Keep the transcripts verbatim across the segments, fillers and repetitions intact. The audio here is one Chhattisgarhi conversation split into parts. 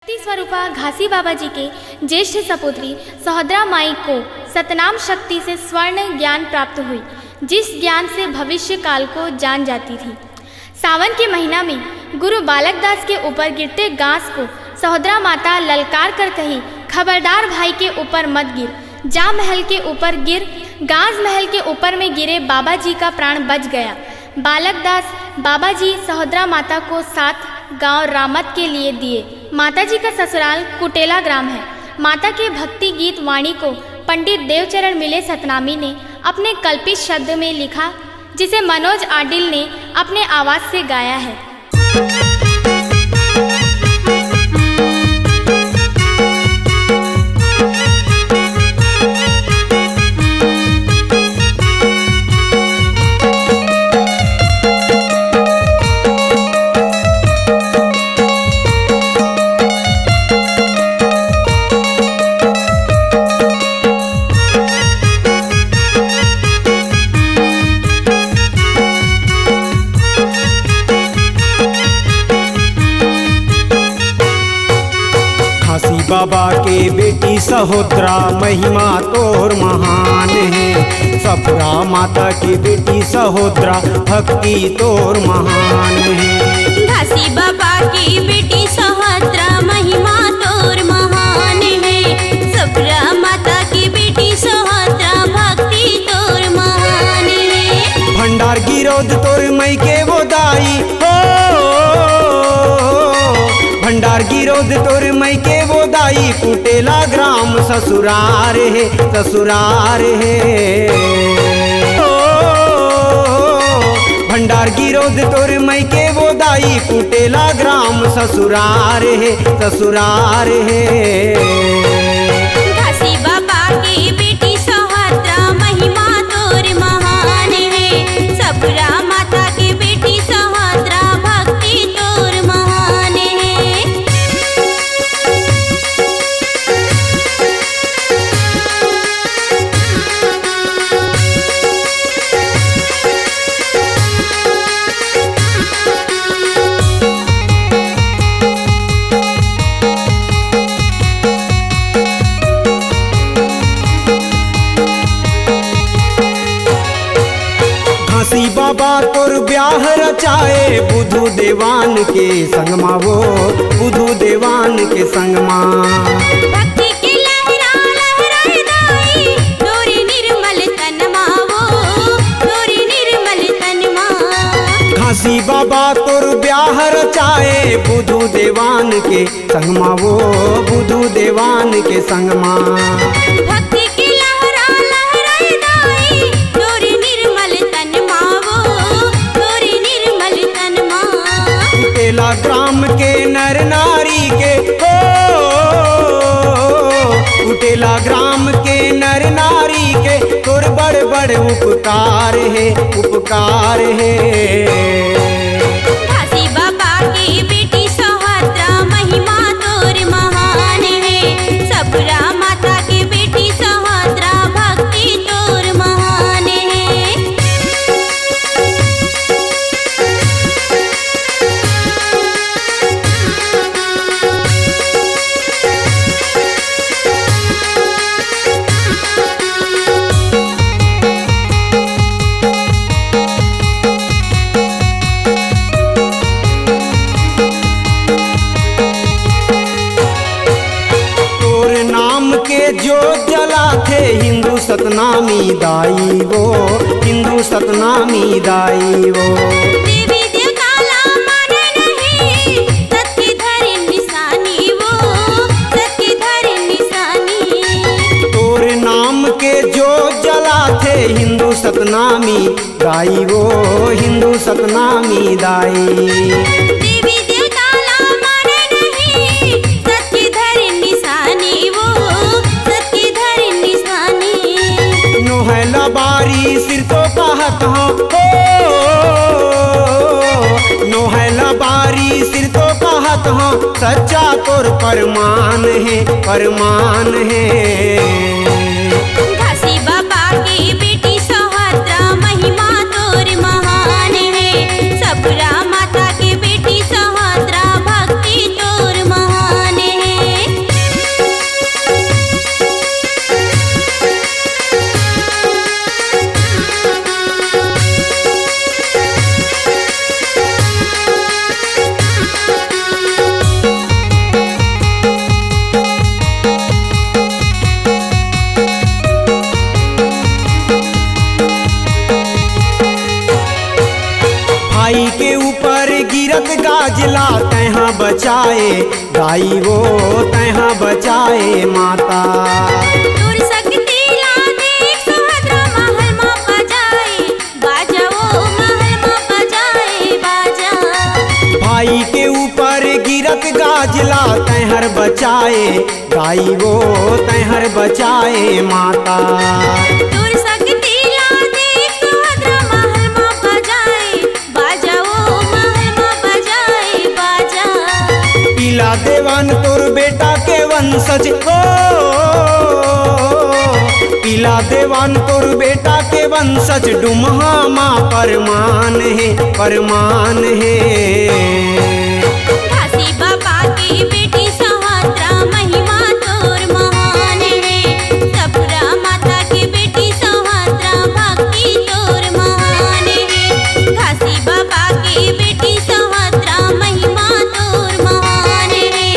शक्ति स्वरूपा घासी बाबा जी के ज्येष्ठ सपुत्री सहोदरा माई को सतनाम शक्ति से स्वर्ण ज्ञान प्राप्त हुई, जिस ज्ञान से भविष्य काल को जान जाती थी। सावन के महीना में गुरु बालक दास के ऊपर गिरते गांस को सहोदरा माता ललकार कर कही, "खबरदार भाई के ऊपर मत गिर।" जा महल के ऊपर गिर, गाज महल के ऊपर में गिरे बाबा जी का प्राण बच गया। बालक दास बाबा जी सहोदरा माता को सात गांव रामत के लिए दिए। माता जी का ससुराल कुटेला ग्राम है। माता के भक्ति गीत वाणी को पंडित देवचरण मिले सतनामी ने अपने कल्पित शब्द में लिखा, जिसे मनोज आडिल ने अपने आवाज से गाया है। घासी बाबा के बेटी सहोदरा, महिमा तोर महान हे। सपुरा माता के बेटी सहोदरा, भक्ति तोर महान हे। घासी बाबा के बेटी सहोदरा, महिमा तोर महान हे। सपुरा माता के बेटी सहोदरा, भक्ति तोर महान हे। भंडार गिरोध तोर मई के वो दाई, हो, भंडार गिरोध तोर मई के वो दाई, कुटेला ग्राम ससुरार हे, ससुरार हे। ओ, भंडार गिरोध तोर मई के वो दाई, कुटेला ग्राम ससुरार हे, ससुरार हे। घासी बाबा के बेटी सहोदरा, महिमा तोर महान हे। सपुरा माता के बेटी सहोदरा, भक्ति तोर महान हे। घासी बाबा तोर ब्याह रचाए, बुधु देवान के संग मा वो, बुधु देवान के संग मा। भक्ति के लहरा लहराए दाई, तोरे निर्मल तन मा वो, तोरे निर्मल तन मा। घासी बाबा तोर ब्याह रचाए, बुधु देवान के संग मा वो, बुधु देवान के संग मा। भक्ति के लहरा लहराए दाई, तोरे निर्मल तन मा वो, तोरे निर्मल तन मा। कुटेला ग्राम के नर नारी के, हो, कुटेला ग्राम के नर नारी के तोर बड़ बड़ उपकार हे, उपकार हे। घासी बाबा के बेटी सहोदरा, महिमा तोर महान हे। सपुरा माता के बेटी सहोदरा, भक्ति तोर महान हे। तोर नाम के जोत जलाथे हिंदू सतनामी दाई वो, हिंदू सतनामी दाई वो। देवी देवता ला माने नहीं, सत के धरे निशानी वो, सत के धरे निशानी। तोर नाम के जोत जलाथे हिंदू सतनामी दाई वो, हिंदू सतनामी दाई। देवी देवता ला माने नहीं, सत के धरे निशानी वो, सत के धरे निशानी। नोहला बारी सिर तो कहत हंव, हो, नोहला बारी सिर तो कहत हंव, सच्चा तोर परमान हे, परमान हे। घासी बाबा के बेटी सहोदरा, महिमा तोर महान हे। सपुरा माता के बेटी सहोदरा, भक्ति तोर महान हे। जिला तैहा बचाए, दाई वो तैहा बचाए माता। तोर शक्ति ला देख सुभद्रा महल मा बजाए बाजा, वो महल मा बजाए बाजा। भाई के ऊपर गिरत गाज ला तैहर बचाए, दाई वो तैहर बचाए माता। तोर शक्ति ला देख सुभद्रा महल मा बजाए बाजा, वो महल मा बजाए बाजा। पीला देवान तोर बेटा के वंशज हो, पीला देवान तोर बेटा के वंशज डुमहा मा परमान हे, परमान हे। घासी बाबा के बेटी सहोत्रा महिमा तोर महान हे। सपुरा माता के बेटी सहोत्रा भक्ति तोर महान हे। घासी बाबा के बेटी सहोत्रा महिमा तोर महान हे।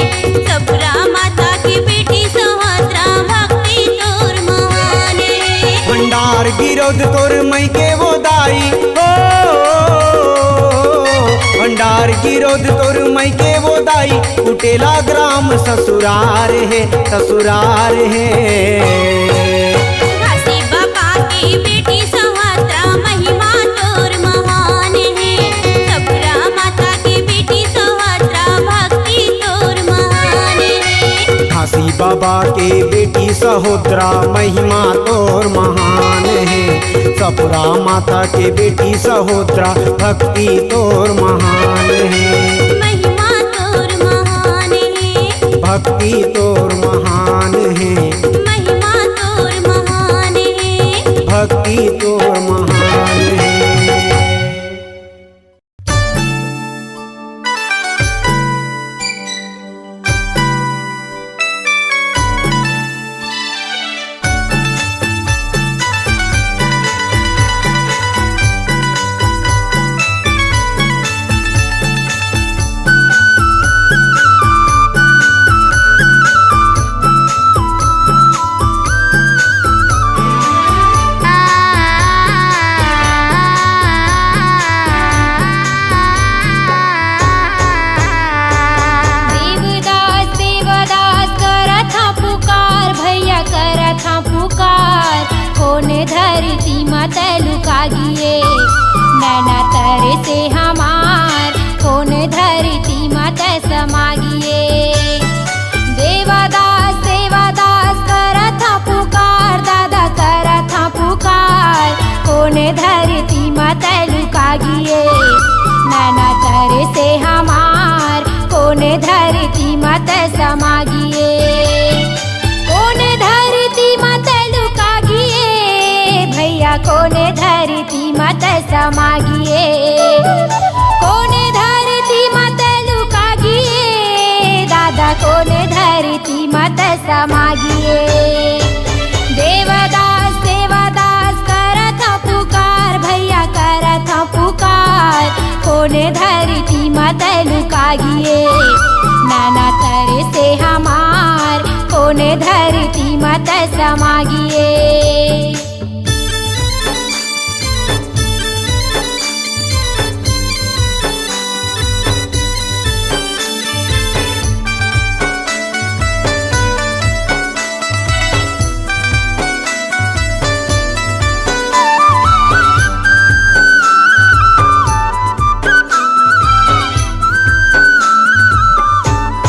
सपुरा माता के बेटी सहोत्रा भक्ति तोर महान हे। भंडार गिरोध तोर मई के वो दाई हो, भंडार गिरोध तोर मई के वो दाई, कुटेला ग्राम ससुरार हे, ससुरार हे। घासी बाबा के बेटी सहोत्रा महिमा तोर महान हे। सपुरा माता के बेटी सहोत्रा भक्ति तोर महान हे। घासी बाबा के बेटी सहोत्रा महिमा तोर महान हे। सपुरा माता के बेटी सहोत्रा भक्ति तोर महान हे। महिमा तोर महान हे। भक्ति तोर महान हे। महिमा तोर महान हे। भक्ति तोर महान हे। देवदास, देवदास, करत हँव पुकार, भैया करत हँव पुकार। कोन धरती म तैं लुका गिये, नैना तरे से हमार, कोन धरती म तैं समा गिये। देवदास, देवदास, करत हँव पुकार, दादा करत हँव पुकार। कोन धरती म तैं लुका गिये, नैना तरे से हमार, कोन धरती म तैं समा गिये। कोन धरती म तैं लुका गिये, भैया कोन धरती म तैं समा गिये। कोन धरती म तैं लुका गिये, दादा कोन धरती म तैं समा गिये। देवदास, देवदास, करत हँव पुकार, भैया करत हँव पुकार। कोन धरती म तैं लुका गिये, नैना तरे से हमार। कोन धरती म तैं समा गिये।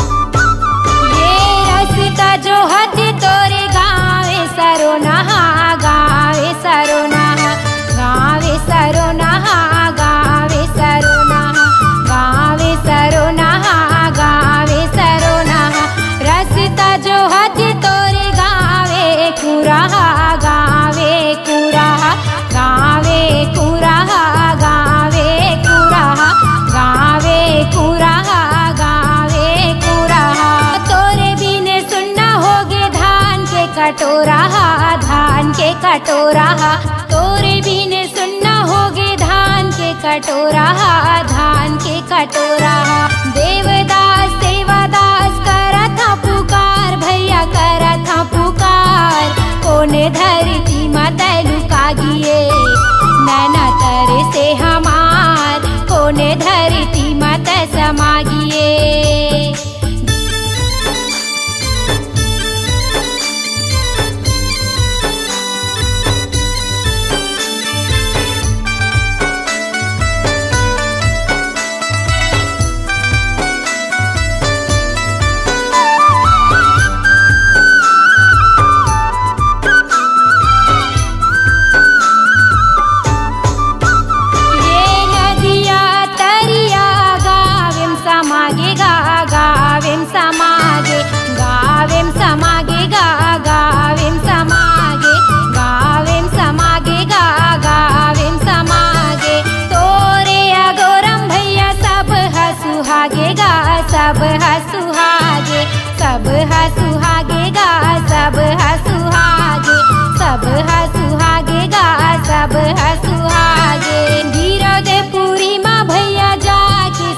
ये रस्ता जोहत तोरे गाँवे सरोनहा, गाँवे सरोनहा, गाँवे सरोनहा, गाँवे सरोनहा, गाँवे सरोनहा, गाँवे सरोनहा। रस्ता जोहत तोरे गाँवे कुरहा, गाँवे कुरहा, गाँवे कुरहा, गाँवे कुरहा, गाँवे कुरहा, गाँवे कुरहा। तोरे बिन सुन्ना होगे धान के कटोरा हा, धान के कटोरा हा। तोरे बिन सुन्ना होगे धान के कटोरा हा, धान के कटोरा हा। देवदास, देवदास, करत हँव पुकार, भैया करत हँव पुकार। कोन धरती म तैं लुका गिये, नैना तरे से हमार। कोन धरती म तैं समा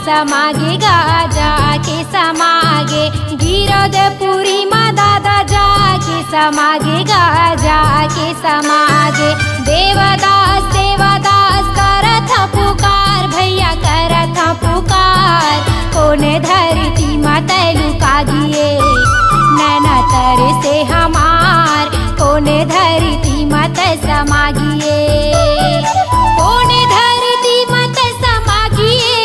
समागे गा जाके समागे, गिरौदपुरी म दादा जाके समागे गा जाके समागे। देवदास देवदास करत पुकार, भैया करत पुकार। कोने धरती म तै लुका गिए, नैना तर से हमार। कोने धरती म तै समा गिए, कोने धरती म तै समा गिए,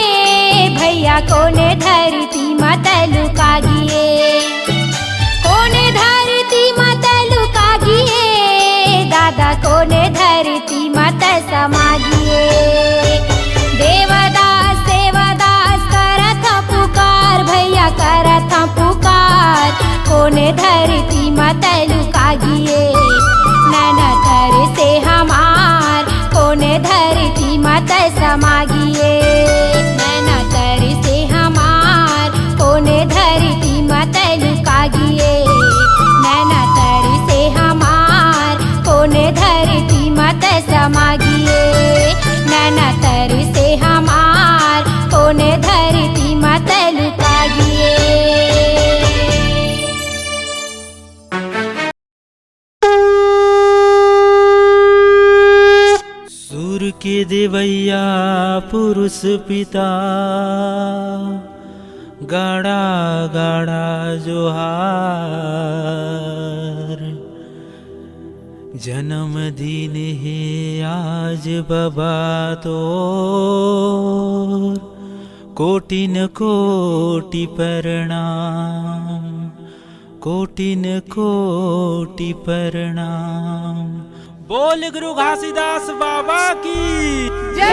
भैया कोने धरती म तै लुका गिए। कोने धरती म तै लुका गिए, दादा कोने धरती म तै समा गिए। देवदास देवदास करत पुकार, भैया करत पुकार। कोने धरती म तै लुका गिए, नैना तर से हमार। कोने धरती म तै समा गिए, नैना तर से हमार। कोने धरती म तै लुका गिए, नैना तर से हमार। कोने धरती म तै समा गिए, नैना तर से हमार। कोने धरती म तै लुका गिए। सुर के देवैया पुरुष पिता, गाड़ा गाड़ा जोहार। जन्मदिन हे आज बबा तोर, कोटिन कोटि प्रणाम। कोटिन कोटि प्रणाम। बोल गुरु घासीदास बाबा की जय।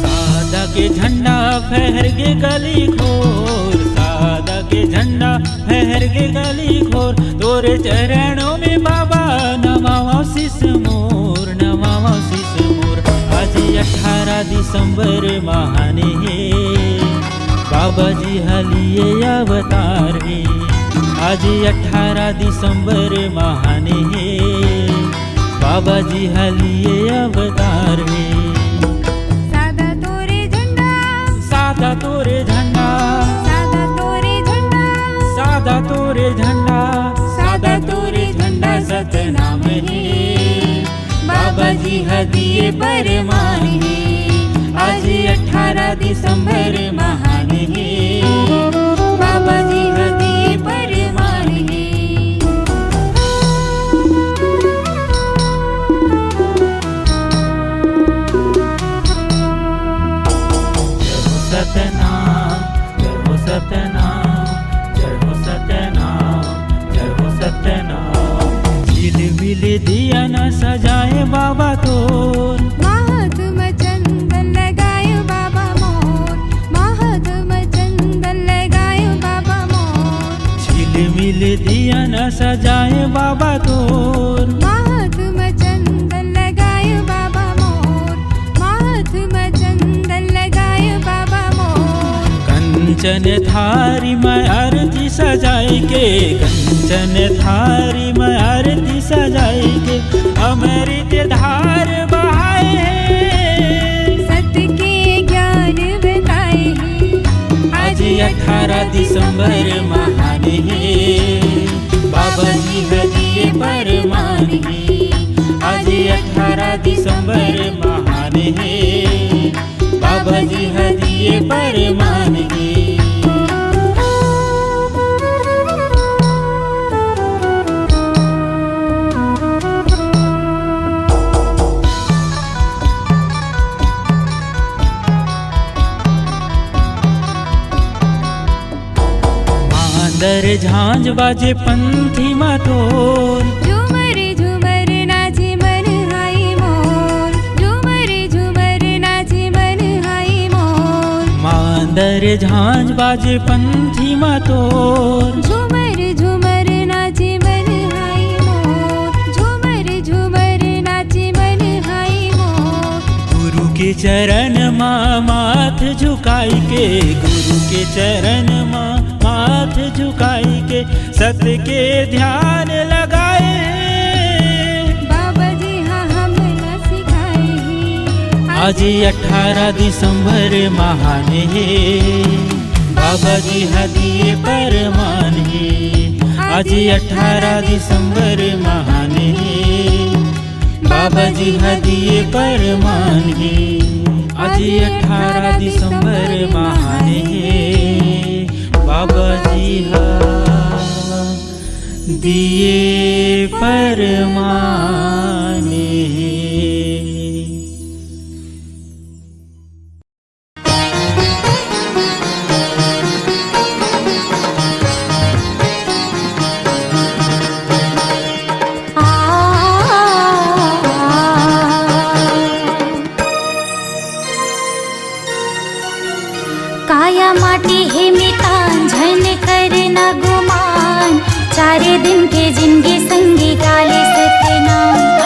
सादा के झंडा फहर गे गली घोर, सादा के झंडा फहर गे गली घोर। तोरे चरणों में बाबा नवावा शीश मोर, नवावा शीश मोर। आज अठारह दिसंबर महाने हे, बाबा जी ह लिए अवतार हे। आज अठारह दिसंबर महाने हे, बाबा जी ह लिए अवतार हे। सादा तोरे झंडा, सादा तोरे झंडा, सादा तोरे झंडा, सादा तोरे झंडा, सादा तोरे झंडा सतनाम हे। बाबा जी ह दिए परमान हे, आज अठारह दिसंबर महान हे। बाबा जी ह दिए परमान हे। जय हो सतनाम, जय हो सतनाम, जय हो सतनाम, जय हो सतनाम। झिलमिल दिया न सजाए बाबा तोर, माथ म चंदन लगाए बाबा मोर, माथ म चंदन लगाए बाबा मोर। झिलमिल दिया न सजाए बाबा तोर, माथ म चंदन लगाए बाबा मोर, माथ म चंदन लगाए बाबा मोर। कंचन थारी म आरती सजाए के, कंचन थारी म आरती सजाए के, अमृत धार बहाए हे। सत के ज्ञान बताए हे। आज अठारह दिसंबर महान हे, बाबा जी ह दिए परमान हे। आज अठारह दिसंबर महान हे, बाबा जी ह दिए परमान हे। मांदर झांझ बाजे पंथी म तोर, झूमर झूमर नाचे मन हाई मोर, झूमर झूमर नाचे मन हाई मोर। मांदर झांझ बाजे पंथी म तोर, झूमर झूमर नाचे मन हाई मोर, झूमर झूमर नाचे मन हाई मोर। गुरु के चरण म माथ झुका गुरु के चरण मा माथ झुकाई के सत के ध्यान लगाए। बाबा जी हाँ हमला सिखाए हे। आज अठारह दिसंबर महान हे, बाबा जी हा दिए परमान हे। आज अठारह दिसंबर महान हे, बाबा जी हा दिए परमान हे। आज अठारह दिसंबर महान हे, बाबा जी हा दिए परमान हे। काया माटी हे मितान, झन करना गुमान। चारे दिन के जिनगी संगी काले सत्यनाम।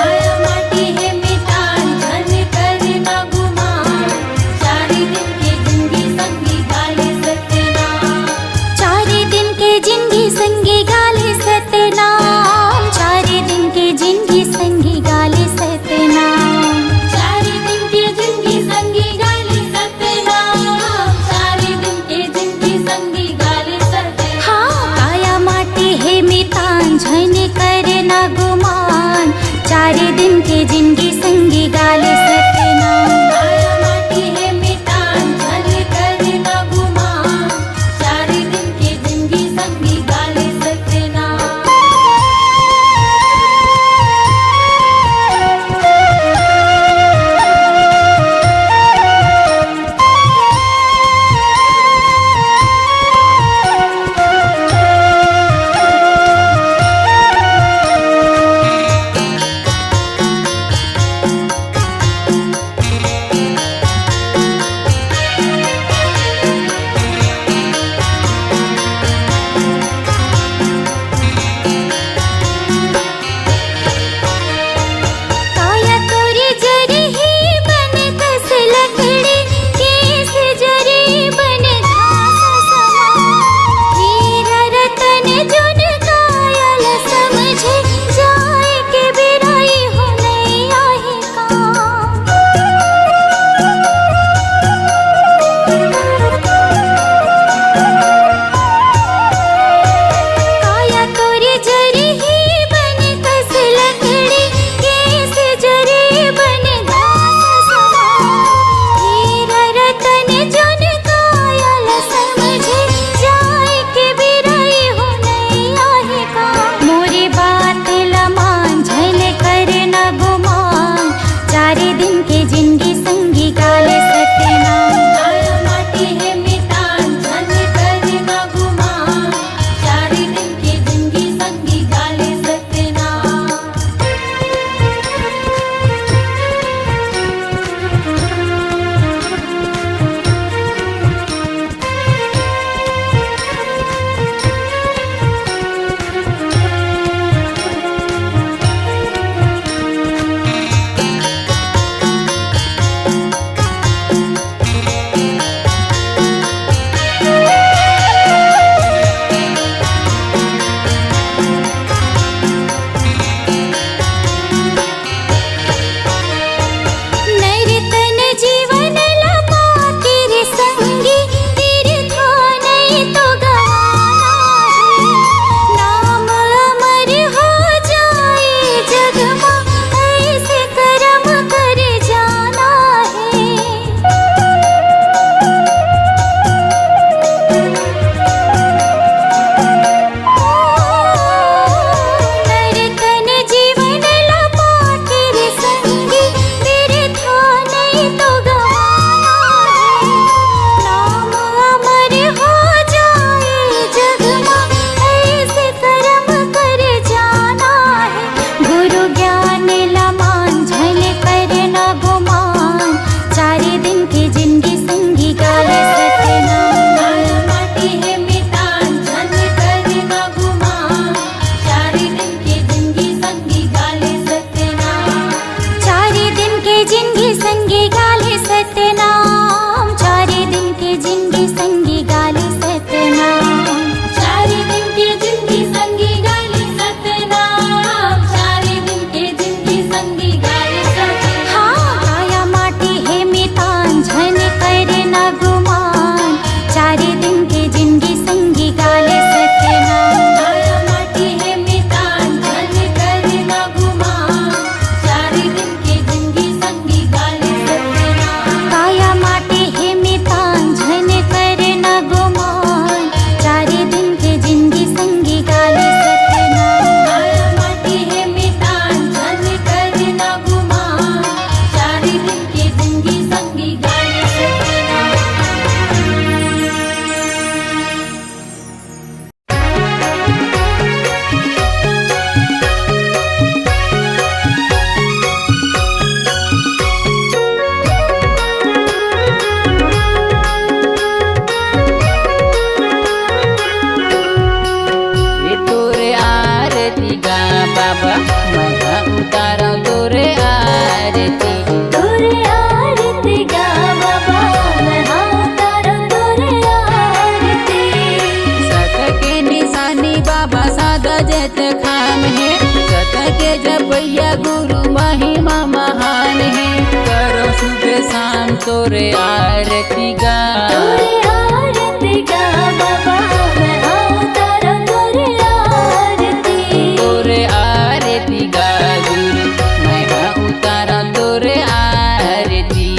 तोरे आरती गा। तोरे आरती गा बाबा, मैं उतारा तोरे आरती। तोरे आरती गा गुरु, मैं उतारा तोरे आरती।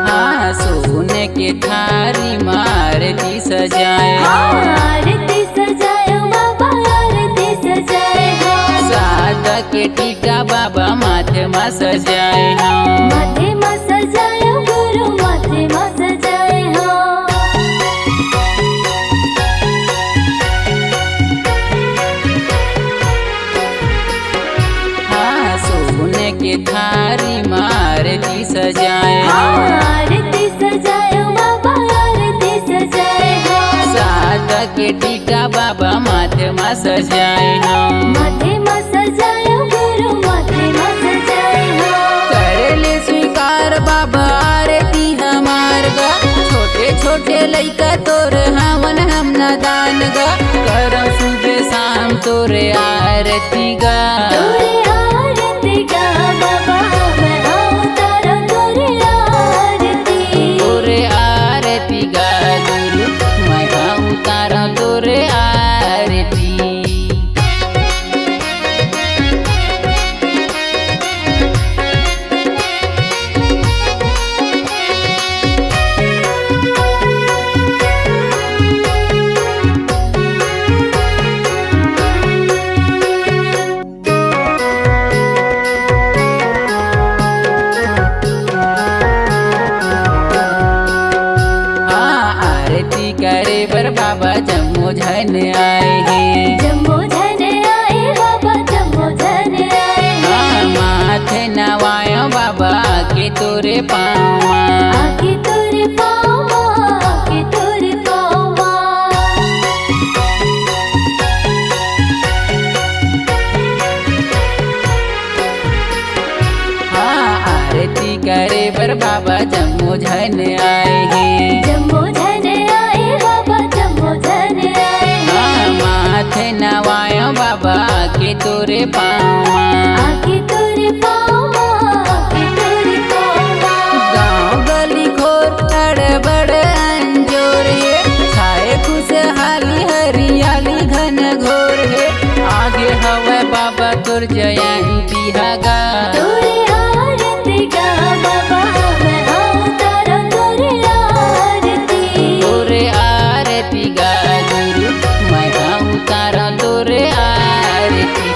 हाँ, सोने के थारी म आरती सजाए हो। हाँ, आरती सजाए हो बाबा, आरती सजाए हो। सादा के टीका बाबा माथे म सजाए हो। माथे म सजाए हो गुरु, माथे म सजाए हो। हाँ, सोने के थारी म आरती सजाए हो। हाँ, आरती सजाए हो बाबा, आरती सजाए हो। सादा के टीका बाबा माथे म सजाए हो। माथे म सजाए हो गुरु, माथे म सजाए हो। कर ले स्वीकार बाबा आरती हमार गा। छोटे छोटे लइका तोर हवन हम नादान गा। करम सुबह शाम तोरे आरती गा। तोरे आरती गा बाबा, मैं उतारा तोरे आरती। तोरे आरती गा गुरु, मैं उतारा तोरे आरती। हाँ, आरती करे बर बाबा जम्मो झन आए हे। जम्मो झन आए बाबा, जम्मो झन आए हे। हाँ, माथे नवायो बाबा आके तोरे पाँव म। आके तोरे पाँव म, आके तोरे पाँव म। हाँ, आरती करे बर बाबा जम्मो झन आए हे। जम्मो झन आए बाबा, जम्मो झन आए हे। हाँ, माथे नवायो बाबा आके तोरे पाँव म। आके तोरे पाँव म, आके तोरे पाँव म। गाँव गली खोर अड़बड़ अंजोर हे, छाए खुशहाली हरियाली घन घोर हे। आगे हवय बाबा तोर जयंती ह गा। तोरे आरती गा बाबा, मैं उतारा तोरे आरती। तोरे आरती गा गुरु, मैं उतारा तोरे आरती।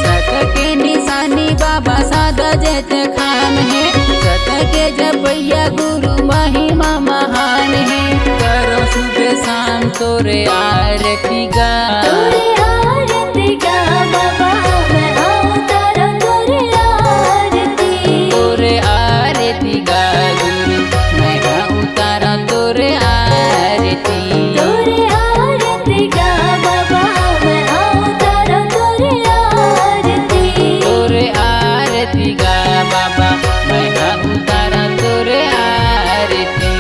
सत के निशानी बाबा सादा जैत खान हे, सत के जपैया गुरु महिमा महान हे। करो सुबह शाम तोरे आरती गा। तोरे आरती गा बाबा, मैं उतारा तोरे आरती। तोरे आरती गा गुरु, मैं उतारा तोरे आरती। तोरे आरती गा बाबा, मैं उतारा तोरे आरती। तोरे आरती गा बाबा, मैं उतारा तोरे आरती।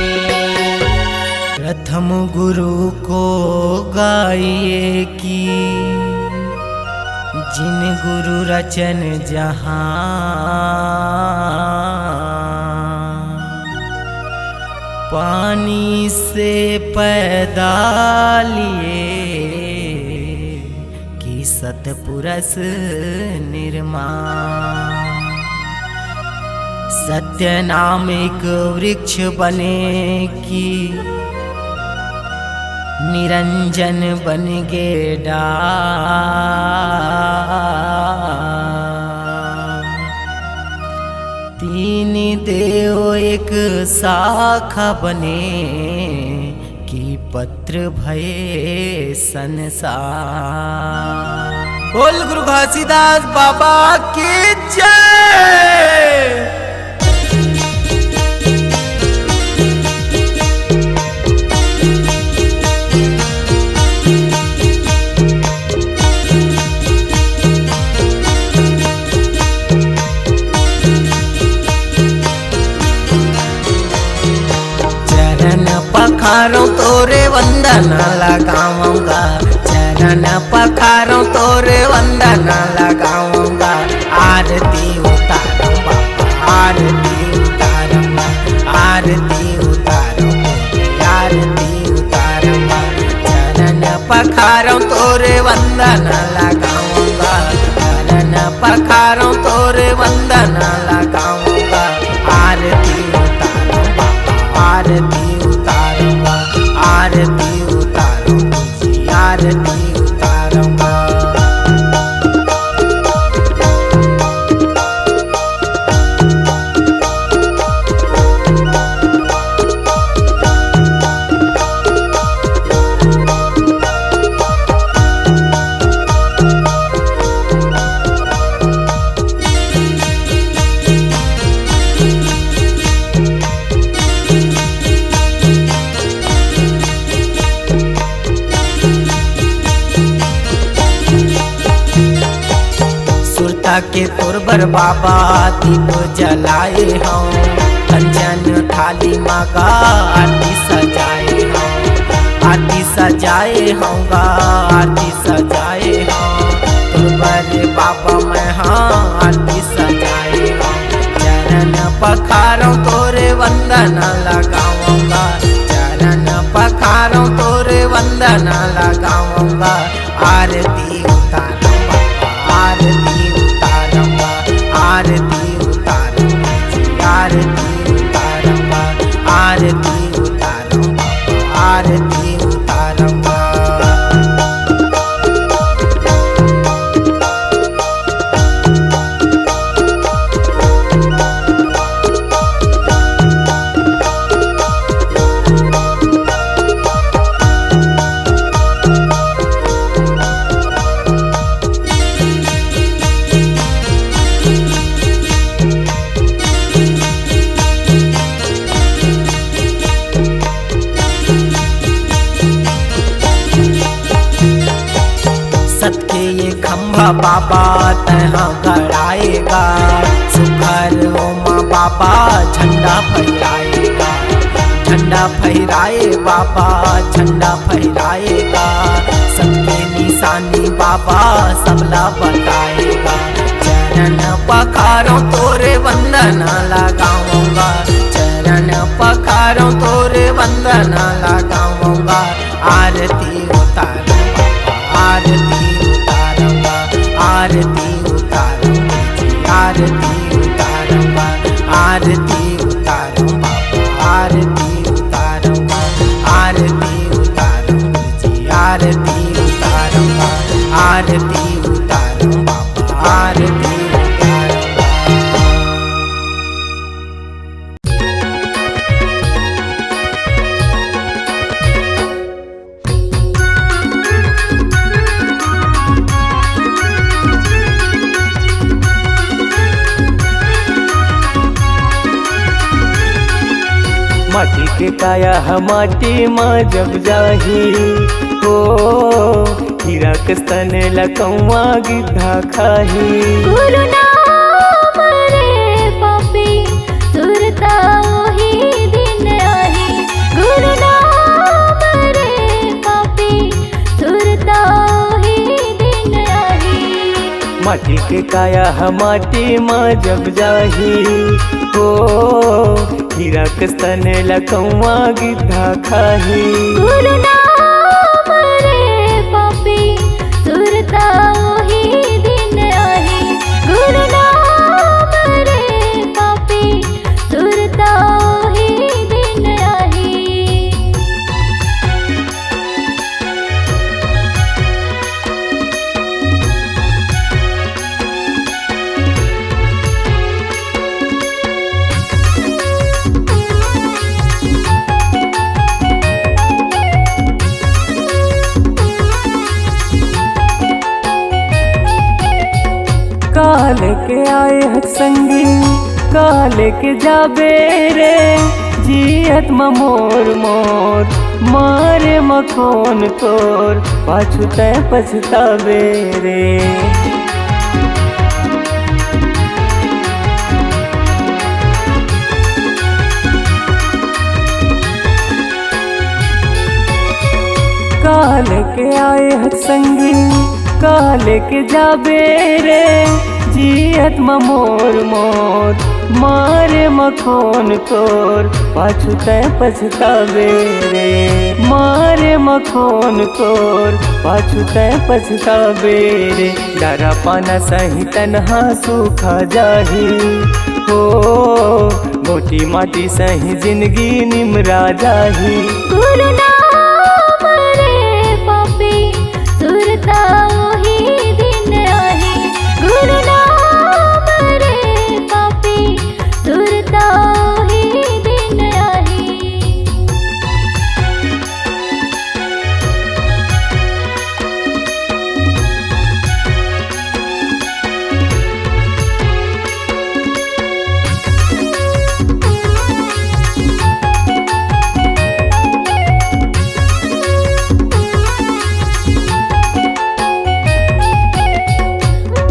प्रथम गुरु को गाइए कि जिन गुरु रचन जहां, पानी से पैदा लिए कि सतपुरस निर्माण। सत्य नाम एक वृक्ष बने कि निरंजन बन गे डाल। तीन देव एक शाखा बने कि पत्र भये संसार। बोल गुरु घासीदास बाबा की जय। पखारों तोरे वंदना लगाऊंगा, चरण पखारों तोरे वंदना लगाऊंगा। आरती उतारूं बाबा, आरती उतारूंगा, आरती उतारूं, आरती उतारूंगा। चरण पखारों तोरे वंदना लगाऊंगा, चरण पखारों तोरे वंदना लगाऊंगा। आरती उतारूं बाबा, आरती उतारूंगा, आरती उतारूं, आरती उतारूंगा। सुरता के तोर बर बाबा दीप जलाए हौं, कंचन थाली मा गा आरती सजाए हौं, आरती सजाए हौं गा, आरती सजाए हौं। तोर बर बाबा मैं हा आरती सजाए हौं, चरण पखारों तोरे वंदना लगाऊंगा, चरण पखारों तोरे वंदना लगाऊंगा। आरती उतारूं बाबा, आरती उतारूंगा, आरती उतारूं, आरती उतारूंगा, आरती उतारूं बाबा, आरती उतारूंगा। सत के ये खंभा बाबा तैं हा गड़ाए गा, सुघर ओमा बाबा झंडा फहराए गा, झंडा फहराए बाबा, झंडा फहराए गा, सत के निशानी बाबा सबला बताए गा। चरण पखारों तोरे वंदना लगाऊंगा, चरण पखारों तोरे वंदना लगाऊंगा। आरती उतारूं बाबा, आरती उतारूंगा, आरती उतारूं, आरती उतारूंगा, आरती उतारूं बाबा, आरती उतारूंगा, आरती उतारूं, आरती उतारूंगा, आरती उतारूं बाबा, आरती उतारूंगा। माटी के काया ह माटी म जब जाही, हो हीरा कस तन ल कौवा गिद्धा खाही। गुरु नाम रे पापी, सुरता ओही दिन आही। गुरु नाम रे पापी, सुरता ओही दिन आही। माटी के काया ह माटी म जब जाही, हो हीरा कस तन ल कौवा गिद्धा खाही। गुरु नाम रे पापी, सुरता ओही दिन आही। गुरु नाम रे पापी, सुरता ओही दिन आही। काल के आए ह संगी, काल के जाबे रे, जियत म मोर मोर, मारे म कोन तोर, पाछू तै पछताबे रे। काल के आए हक संगी, काल के जाबे रे, जियत म मोर मोर, मारे मखोन तोर, पाछू तै पछताबे रे, मारे मखोन तोर, पाछू तै पछताबे रे। डरा पाना सही तनहा सूखा जाही, हो मोटी माटी सही जिंदगी निमरा जाही। गुरु नाम रे पापी, सुरता ओही दिन आही। गुरु नाम रे पापी, सुरता ओही दिन आही।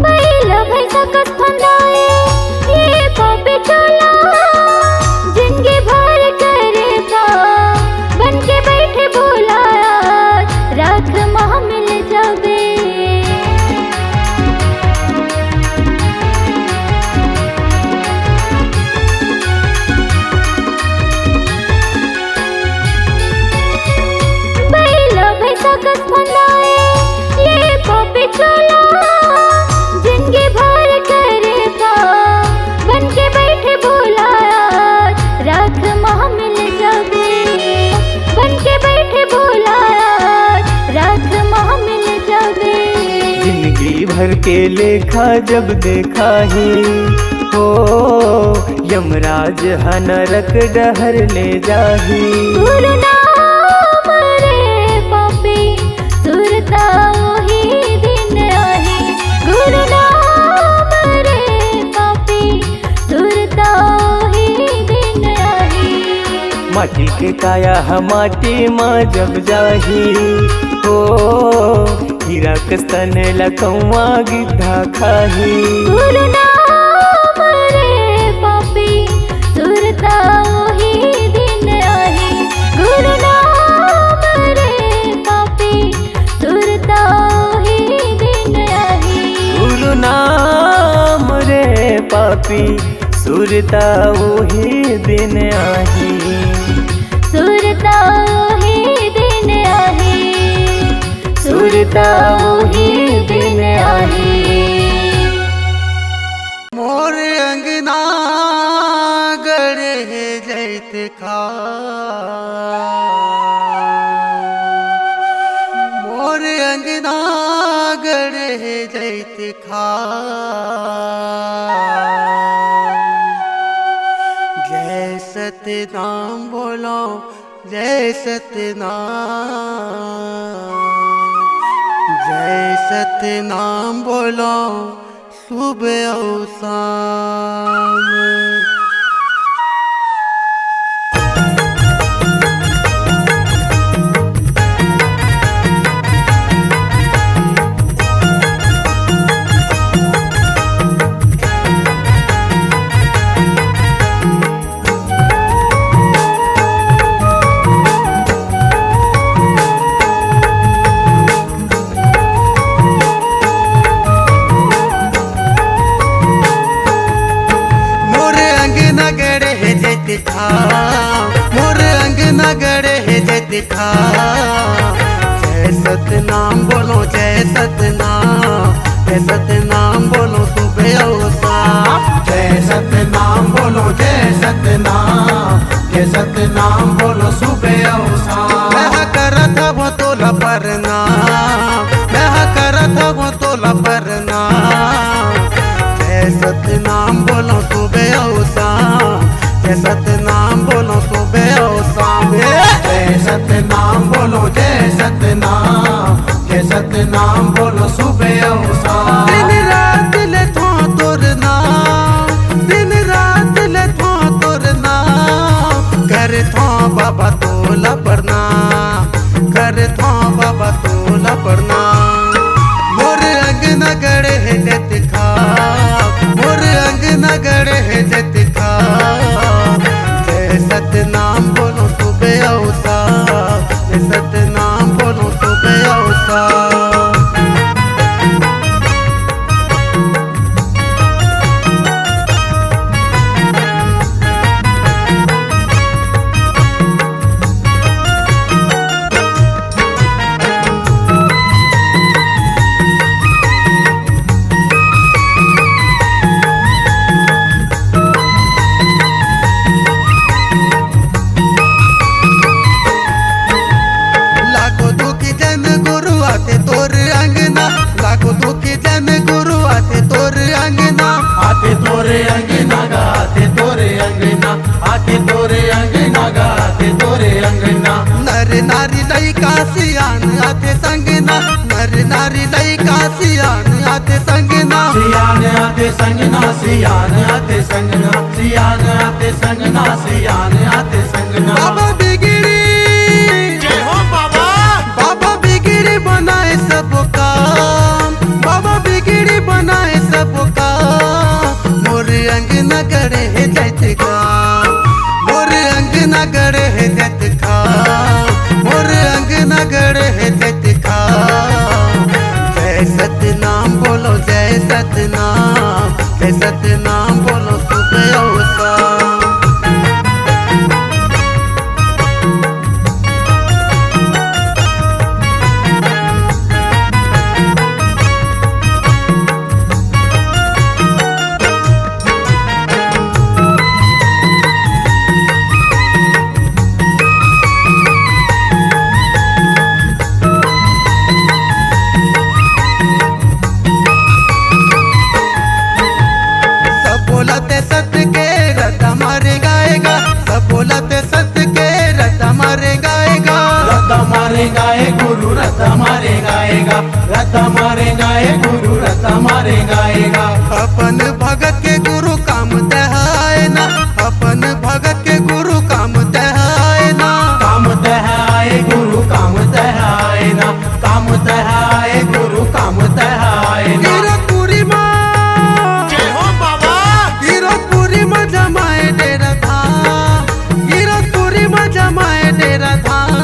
बैल भैंसा कस फंदाए, ये पापी टोला, जिंदगी भर करे का, बन के बैठे भोला, राख महा मिल जाबे। बैला भैंसा कस फंदाए, ये पापी टोला, जिंदगी भर करे का, बन के बैठे भोला, राख महा मिल जाबे। बन के बैठे भोला, राख महा मिल जाबे। जिंदगी भर के लेखा जब देखा ही, हो यमराज ह नरक डहर ले जाही। गुरु नाम रे पापी, सुरता ओही दिन आही। गुरु नाम रे पापी, सुरता ओही दिन आही। माटी के काया ह माटी म जब जाही, हो हीरा कस तन ल कौवा गिद्धा खाही। गुरु नाम रे पापी, सुरता ओही दिन आही। गुरु नाम रे पापी, सुरता ओही दिन आही। गुरु नाम रे पापी, सुरता ओही दिन आही। सुरता ओही दिन आही। सुरता ओही दिन आही। मोर अंगना गड़े जैत खा, मोर अंगना गड़े जैत खा। जय सतनाम बोलो, जय सतनाम, जय सतनाम बोलो, सुबह अउ शाम। मोर अंगना गड़े हे जैत खा, मोर अंगना गड़े हे जैत खा। जय सतनाम बोलो, जय सतनाम, जय सतनाम बोलो सुबह अउ शाम। जय सतनाम बोलो, जय सतनाम, जय सतनाम बोलो सुबह अउ शाम। मैं हा करत हवं तोला प्रणाम, मैं हा करत हवं तोला प्रणाम। जय सतनाम बोलो सुबह अउ शाम, जय सतनाम बोलो सुबह अउ शाम। ए! जय सतनाम बोलो, जय सतनाम, जय सतनाम बोलो सुबह अउ शाम। दिन रात लेथों तोर नाम, दिन रात लेथों तोर नाम, करथों बाबा तोला प्रणाम। करथों बाबा तोला प्रणाम। मोर अंगना गड़े हे जैत खा, मोर अंगना गड़े हे जैत खा। जय सतनाम बोलो सुबह अउ शाम, जय सतनाम बोलो सुबह। आथे तोरे अंगना गा, आथे तोरे अंगना। नर नारी लइका सियान आथे संगना, नर नारी लइका सियान आथे संगना। सियान आथे संगना, सियान आथे संगना, सियान आथे संगना, सियान आथे संगना। बाबा बिगड़ी, जय हो बाबा। बाबा बिगड़ी बनाए सब काम, बाबा बिगड़ी बनाए सब काम। मोर अंगना गड़े हे जैत खाम, मोर अंगना गड़े हे जैत खाम, मोर अंगना गड़े हे जैत खाम। जय सतनाम बोलो, जय सतनाम, जय सतनाम बोलो सुबह और शाम। सब बोलथे सत के रद्दा मारे गाएगा, सब बोलथे सत के रद्दा मारे गाएगा। रद्दा मारे गाए गुरु, रद्दा मारे गाएगा, रद्दा मारे गाए गुरु, रद्दा मारे गाएगा। अपन भगत के गुरु काम तहाए ना, अपन भगत के गुरु काम तहाए ना। काम तहाए गुरु, काम तहाए ना, काम तहाए गुरु, काम तहाए ना। गिरतपुरी मा, जय हो बाबा। गिरतपुरी मा जमाए डेरा धाम, गिरतपुरी मा जमाए डेरा धाम।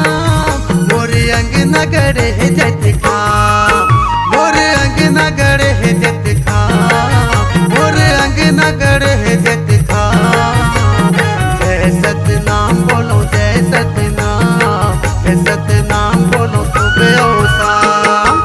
मोर अंगना गड़े हे जैत खाम, मोर अंगना गड़े हे जैत खाम, मोर अंगना गड़े हे जैत खाम। जय सतनाम बोलो, जय सतनाम, जय सतनाम बोलो सुबह और शाम।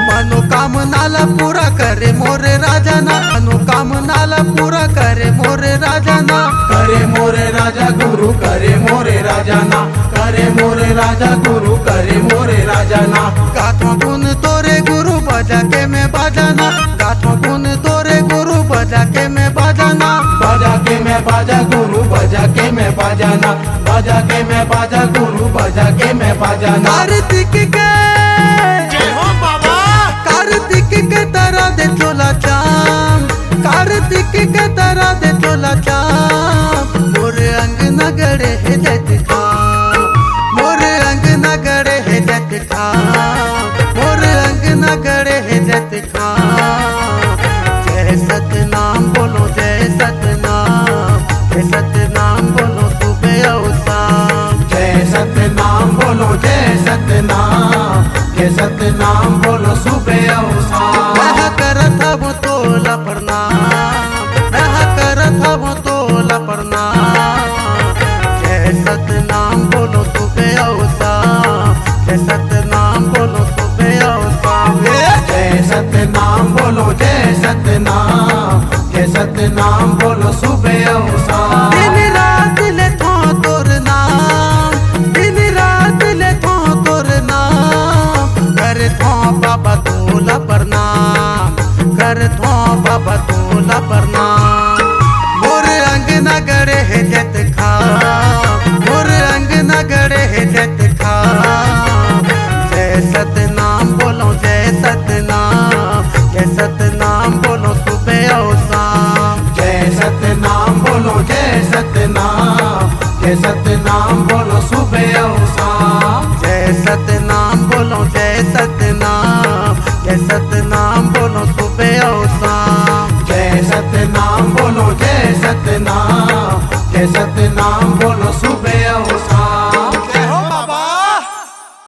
मनोकामना ला पूरा करे मोरे राजा ना, मनोकामना ला पूरा करे मोरे राजा ना। करे मोरे राजा गुरु, करे मोरे राजा ना, करे मोरे राजा गुरु, करे मोरे राजा ना। गाथों गुन तोरे गुरु बजा के मैं बाजा ना, गाथों गुन तोरे गुरु बजा के मैं बाजा ना। बजा के मैं बाजा गुरु, बजा के मैं बाजा ना, बजा के मैं बाजा गुरु, बजा के मैं बाजा ना। कार्तिक के, जय हो बाबा। कार्तिक के तरह दे चोला चाम, कार्तिक के तरह दे चोला चाम। मोर अंगना गड़े हे जैत खाम, मोर अंगना गड़े हे जैत खाम, मोर अंगना गड़े हे जैत खाम। जय सतनाम बोलो, जय सतनाम, जय सतनाम बोलो सुबह और शाम। जय सतनाम बोलो, जय सतनाम, जय सतनाम बोलो सुबह और शाम। मैं करत हवं तोला प्रणाम, मैं करत हवं तोला प्रणाम। जय सतनाम बोलो सुबह और शाम, जय सतनाम बोलो सुबह और शाम। जय सतनाम बोलो, जय सतनाम, जय सतनाम बोलो सुबह और शाम। दिन रात लेथों तोर नाम, दिन रात लेथों तोर नाम। करथों बाबा तोला प्रणाम, करथों बाबा तोला प्रणाम। मोर अंगना गड़े हे जैत खाम, मोर अंगना गड़े हे जैत खाम। जय सतनाम बोलो, जय सतनाम, जय सतनाम बोलो सुबह और शाम। जय सतनाम बोलो, जय सतनाम, जय सतनाम बोलो सुबह और शाम। जय सतनाम बोलो, जय सतनाम, जय सतनाम बोलो सुबह और शाम। जय सतनाम बोलो, जय सतनाम, जय सतनाम बोलो सुबह